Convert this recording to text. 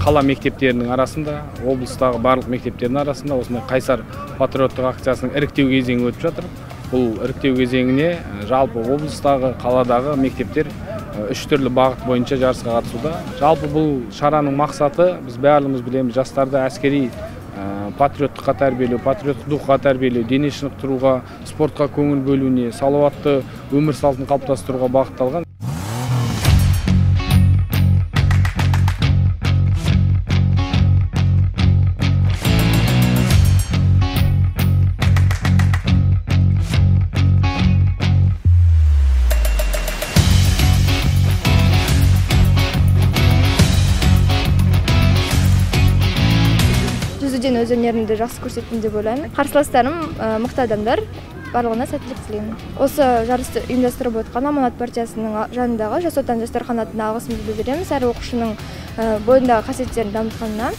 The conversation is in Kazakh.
Қала мектептерінің арасында, облыстағы барлық мектептердің арасында осындай Қайсар патриоттық акциясының іріктеу кезеңі өтіп жатыр. Бұл іріктеу кезеңіне жалпы облыстағы, қаладағы мектептер үш түрлі бағыт бойынша жарысқа қатысуда. Жалпы бұл шараның мақсаты, біз барлығымыз білеміз, жастарды әскери патриоттыққа тәрбиелеу, патриоттық духқа тәрбиелеу, дене шынықтыруға, спортқа көңіл бөлуіне, салауатты өмір салтын қалыптастыруға бағытталған. Жүзуден өз өнерімді жақсы көрсеттім деп ойлаймын. Қарсыластарым мықты адамдар, барлығына сәттілік тілеймін. Осы жарысты ұйымдастырып отқан Аманат партиясының жанындағы Жас Отан жастар қанатына алғысымызды білдіреміз. Әр оқушының бойындағы қасиеттерін дамытқанына.